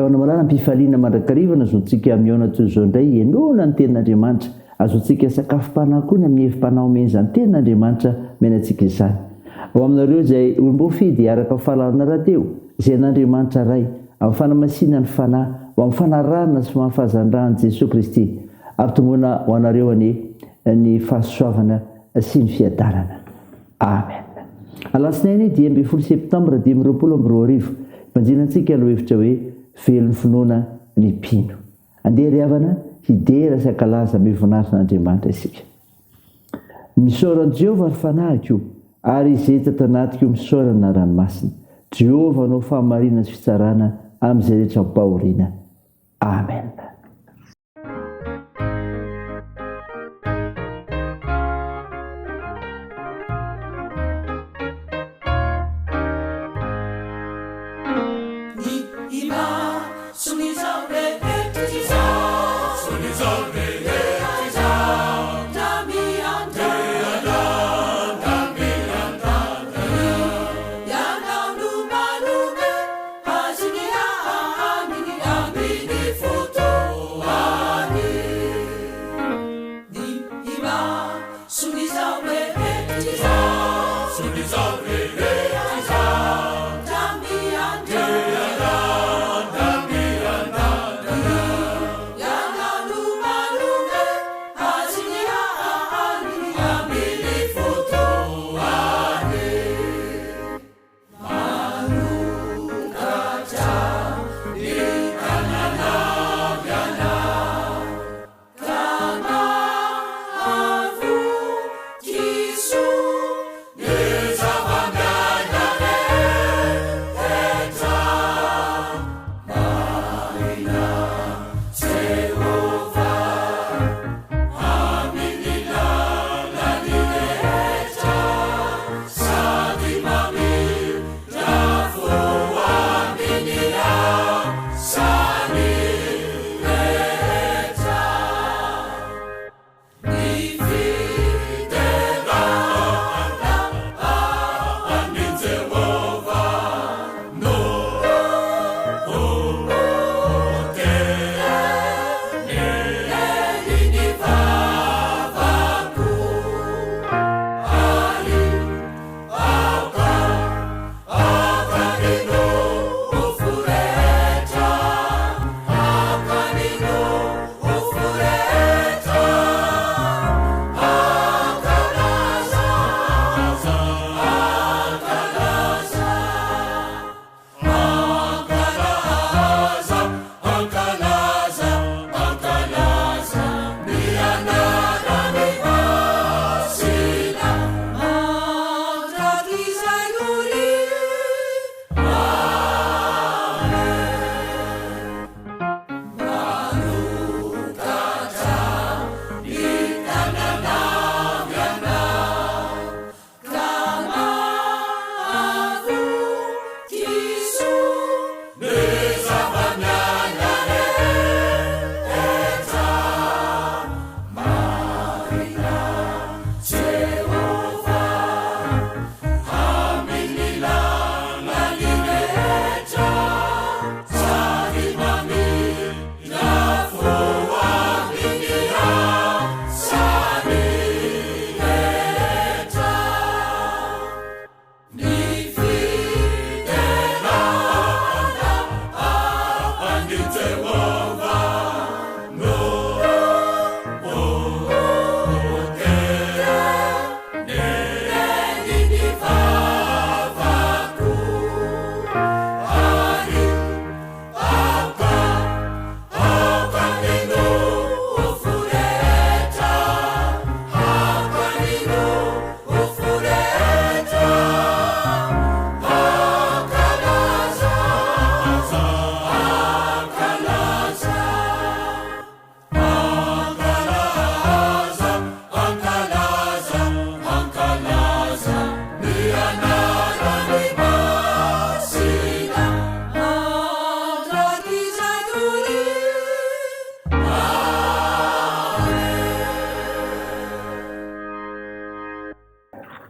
Ry havana malala, am-pifaliana mandrakariva no azontsika mihaona toy izao indray henoina ny Tenin'Andriamanitra. Azontsika sakafom-panahy koa ny amin'ny hevi-panahy omen'izany Tenin'Andriamanitra omeny antsika izany. Ho aminareo izay olom-boafidy araka ny fahalalana rahateo, izay an'Andriamanitra Ray, amin'ny fanamasinan'ny Fanahy, ho amin'ny fanarahana sy fahafahazan-dra an'i Jesoa Kristy. Ampitomboina ho anareo anie ny fahasoavana sy ny fiadanana. Amen. Alatsinainy 15 septambra 2025, Ibanjinantsika lohahevitra hoe Velon'ny finoana ny mpino. Andeha ry havana hidera sy hankalaza ny voninahitr'Andriamanitra isika. Misaora an'i Jehovah ry fanahiko, ary izay hita tanatiko misaora ny anarany masina. Jehovah no fahamarinana sy fitsarana amin'izay rehetra ampahoriana. Amen.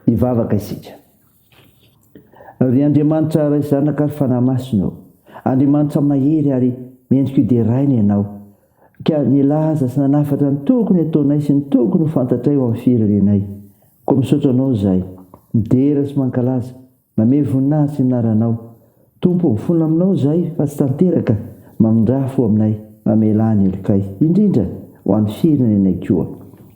Hivavaka isika. Ry Andriamanitra Ray Zanaka ary Fanahy Masina ô, Andriamanitra mahery ary mendrika hoderaina Ianao, ka nilaza sy nanafatra ny tokony hataonay sy ny tokony ho fantatray ho amin'ny firenenay. Koa misaotra Anao izahay, midera sy mankalaza, Mamehy voninahitra ny anaranao. Tompo ô, mifona aminao izahay fa tsy tanteraka, mamindrà fo aminay, mamelà ny helokay, indrindra ho an'ny firenenay koa.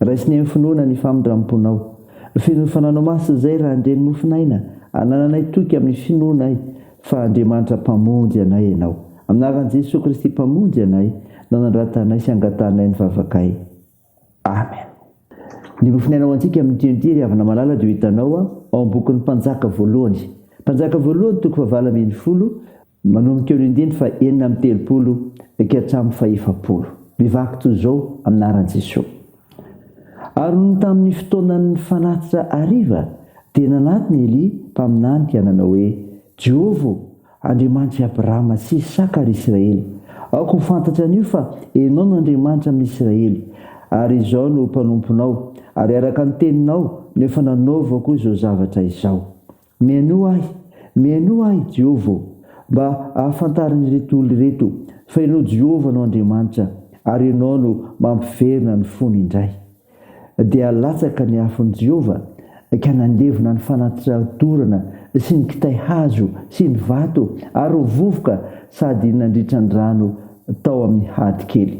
Raisinay amin'ny finoana ny famindram-ponao. Fenoy fananao masina izay raha handre ny mofon'aina, anananay toky amin'ny finoanay fa Andriamanitra Mpamonjy anay Ianao. Amin'ny anaran'i Jesoa Kristy Mpamonjy anay no anandratanay sy angatahanay ny vavakay. Amen. Ny mofon'aina ho antsika amin'ity anio ity ry havana malala dia ho hitanao ao amin'ny bokin'ny Mpanjaka voalohany. Mpanjaka voalohany toko fahavalo 18, manomboka eo ny andininy faha 36 ka hatramin'ny faha 40. Mivaky toy izao amin'ny anaran'i Jesoa. Ary nony tamin'ny fotoanan'ny fanatitra hariva dia nanatona Elia mpaminany ka nanao hoe, Jehovah ô, Andriamanitr'i Abrahama sy Isaka ary Israely, aoka ho fantatra anio fa Ianao no Andriamanitra amin'i Israely, ary izaho no mpanomponao, ary araka ny teninao no efa nanaovako izao zavatra izao. Mihainoa ahy, mihainoa ahy, Jehovah ô, mba hahafantaran'ireto olona ireto fa Ianao Jehovah no Andriamanitra, ary Ianao no mampiverina ny fony indray. Dia latsaka ny afon'i Jehovah, ka nandevona ny fanatitra dorana sy ny kitay hazo sy ny vato ary ny vovoka sady nandritra ny rano tao amin'ny hady kely.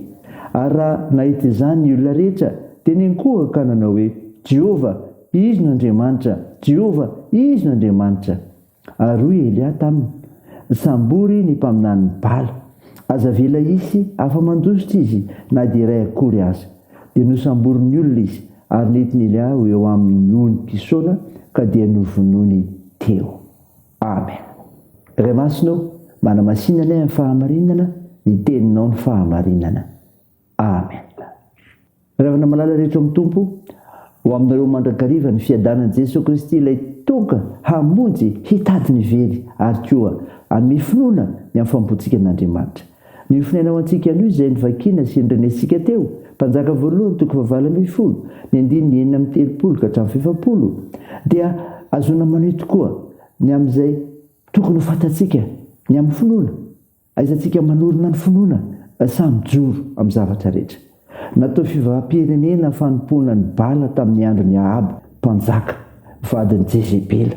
Ary raha nahita izany ny olona rehetra, dia niankohoka ka nanao hoe, Jehovah, Izy no Andriamanitra! Jehovah, Izy no Andriamanitra! Ary hoy Elia taminy, Sambory ny mpaminanin'i Bala. Aza avela hisy afa-mandositra izy na dia iray akory aza. Dia nosamborin'ny olona izy, ary nentin'i Elia ho eo amin'ny ony Kisona, ka dia novonoiny teo. Amen. Ray Masina ô, manamasina anay amin'ny fahamarinana, ny Teninao no fahamarinana. Amen. Ry havana malala rehetra ao amin'ny Tompo, ho aminareo mandrakariva ny fiadanan'i Jesoa Kristy ilay tonga hamonjy hitady ny very ary koa hanome finoana ny amin'ny fanompoantsika an'Andriamanitra. Ny hofonaina ho antsika anio izay novakiana sy norenesintsika teo, Mpanjaka voalohany toko fahavalo 18, ny andininy 36 ka hatramin'ny fahefapolo, dia ahazoana maneho tokoa ny amin'izay tokony ho fantatsika ny amin'ny finoana. Aizantsika manorina ny finoana sa mijoro amin'ny zavatra rehetra. Natao fivavaham-pirenena fanompoana ny Bala tamin'ny andron'i Ahaba mpanjaka, vadin'i Jezebela.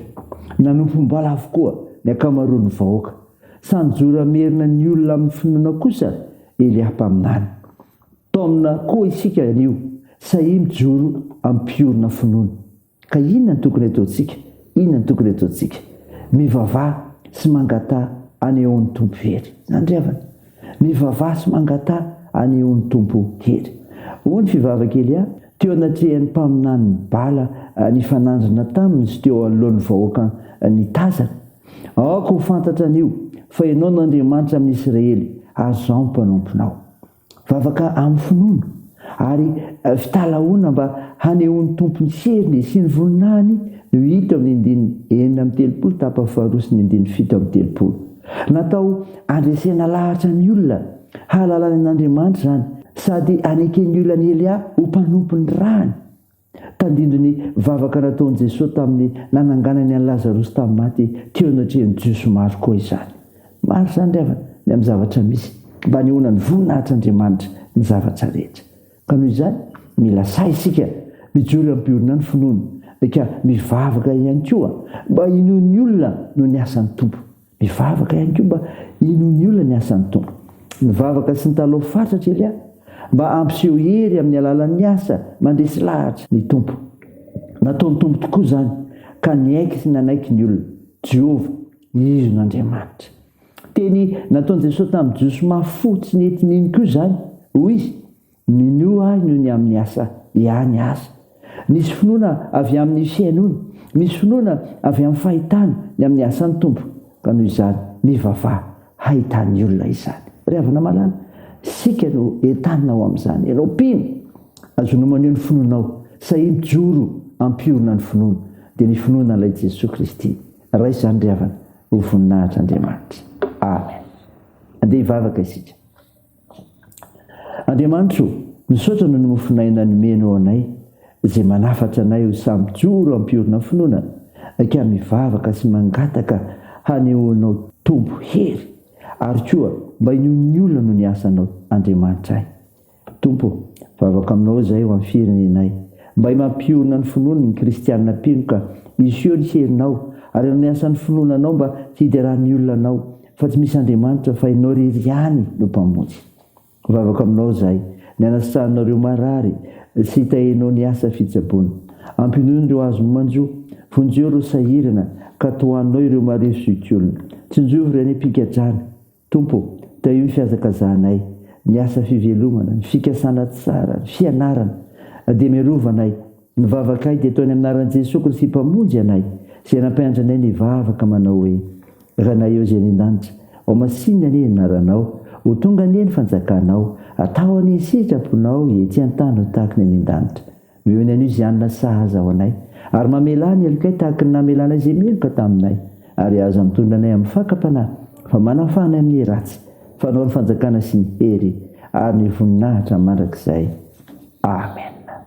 Nanompo ny Bala avokoa ny ankamaroan'ny vahoaka. Sa nijoro hamerina ny olona amin'ny finoana kosa Elia mpaminany. Taomina koa isika anio, sahia mijoro hampiorina finoana. Ka inona no tokony hataontsika? Inona no tokony hataontsika? Mivavaha sy mangataha anehoan'ny Tompo hery. Izany ry havana. Mivavaha sy mangataha anehoan'ny Tompo hery. Hoy ny fivavak'i Elia, teo anatrehan'ny mpaminanin'i Bala nifanandrina taminy sy teo anoloan'ny vahoaka nitazana, Aoka ho fantatra anio fa Ianao no Andriamanitra amin'ny Isiraely, ary izaho mpanomponao. Vavaka amin'ny finoana ary fitalahoana mba hanehoan'ny Tompo ny heriny sy ny voninahiny no hita eo amin'ny andininy 36 tapany faharoa sy ny andininy 37. Natao handresena lahatra ny olona hahalalany an'Andriamanitra izany sady haneken'ny olona an'i Elia ho mpanompon'ny rany. Tandindon'ny vavaka nataon'i Jesoa tamin'ny nananganany an'i Lazarosy tamin'ny maty teo anatrehan'ny Jiosy maro koa izany. Maro izany ry havana ny amin'ny zavatra misy mba hanehoana ny voninahitr'Andriamanitra ny zavatra rehetra. Ka noho izany, mila sahy isika mijoro hampiorina ny finoana, ka mivavaka ihany koa mba hinoan'ny olona noho ny asan'ny Tompo. Mivavaka ihany koa mba hinoan'ny olona ny asan'ny Tompo. Nivavaka sy nitalaho fatratra Elia mba hampiseho hery amin'ny alalan'ny asa mandresy lahatra ny Tompo. Nataon'ny Tompo tokoa izany ka niaiky sy nanaiky ny olona, Jehovah, Izy no Andriamanitra. Teny nataon'i Jesosy tamin'ny Jiosy mafy fo tsy nety nino koa izany. Hoy Izy, Minoa ahy noho ny amin'ny asa ihany aza. Misy finoana avy amin'ny fihainoana, misy finoana avy amin'ny fahitana ny amin'ny asan'ny Tompo, ka noho izany mivavaha hahitan'ny olona izany. Ry havana malala, isika no entanina ho amin'izany. Ianao mpino, azonao maneho ny finoanao, sahia mijoro hampiorina ny finoana, dia ny finoana an'ilay Jesoa Kristy. Raiso izany ry havana, ho voninahitr'Andriamanitra. Amen. Andeha hivavaka isika. Andriamanitra o, misaotra noho ny mofon'aina nomenao anay, izay manafatra anay ho samy mijoro hampiorina finoana, ka mivavaka sy mangataka hanehoanao Tompo hery. Ary koa mba hinoan'ny olona noho ny asanao, Andriamanitray. Tompo ô, vavaka aminao izahay ho amin'ny firenenay, mba himampiorina ny finoany ny kristiana mpino ka hiseho ny herinao ary hanao ny asan'ny finoana anao mba hideran'ny olona anao fa tsy misy Andriamanitra fa ianao irery ihany no Mpamonjy. Vavaka aminao izahay, ny hanasitrahanao ireo marary sy hitahianao ny asa fitsaboana. Ampinono ireo azon'ny manjo, vonjeo ireo sahirana ka tohanonao ireo marefo zokiolona. Tsinjovy ireo any am-pigadrana. Tompo ô, tahio ny fihazakazahanay, ny asa fivelomana, ny fikasana tsara, ny fianarana. Dia miarova anay. Ny vavakay dia ataony amin'ny anaran'i Jesoa Kristy Mpamonjy anay, izay nampianatra anay ny vavaka manao hoe, Ranay eo izay any an-danitra, ho masinina anie ny anaranao, ho tonga anie ny fanjakanao, atao anie ny sitraponao ety an-tany ho tahaka ny any an-danitra. Omeo ny anio izay hanina sahaza ho anay, ary mamelà ny helokay tahaka ny namelanay izay meloka taminay, ary aza mitondra anay amin'ny fakam-panahy, fa manafaha anay amin'ny ratsy, fa Anao ny fanjakana sy ny hery ary ny voninahitra mandrakizay. Amena.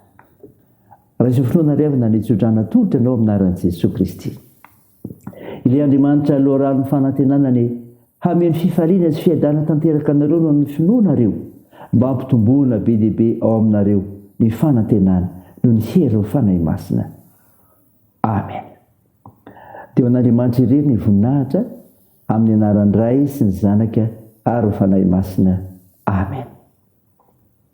Raiso finoana ry havana ny tsodrano atolotra anao amin'ny anaran'i Jesoa Kristy. Ilay Andriamanitra loharanon'ny fanantenana anie hameno fifaliana sy fiadanana tanteraka anareo noho ny finoanareo, mba hampitomboana be dia be ao aminareo ny fanantenana noho ny herin'ny Fanahy Masina. Amen. Dia ho an'Andriamanitra irery ny voninahitra, amin'ny anaran'ny Ray sy ny Zanaka ary ny Fanahy Masina. Amen.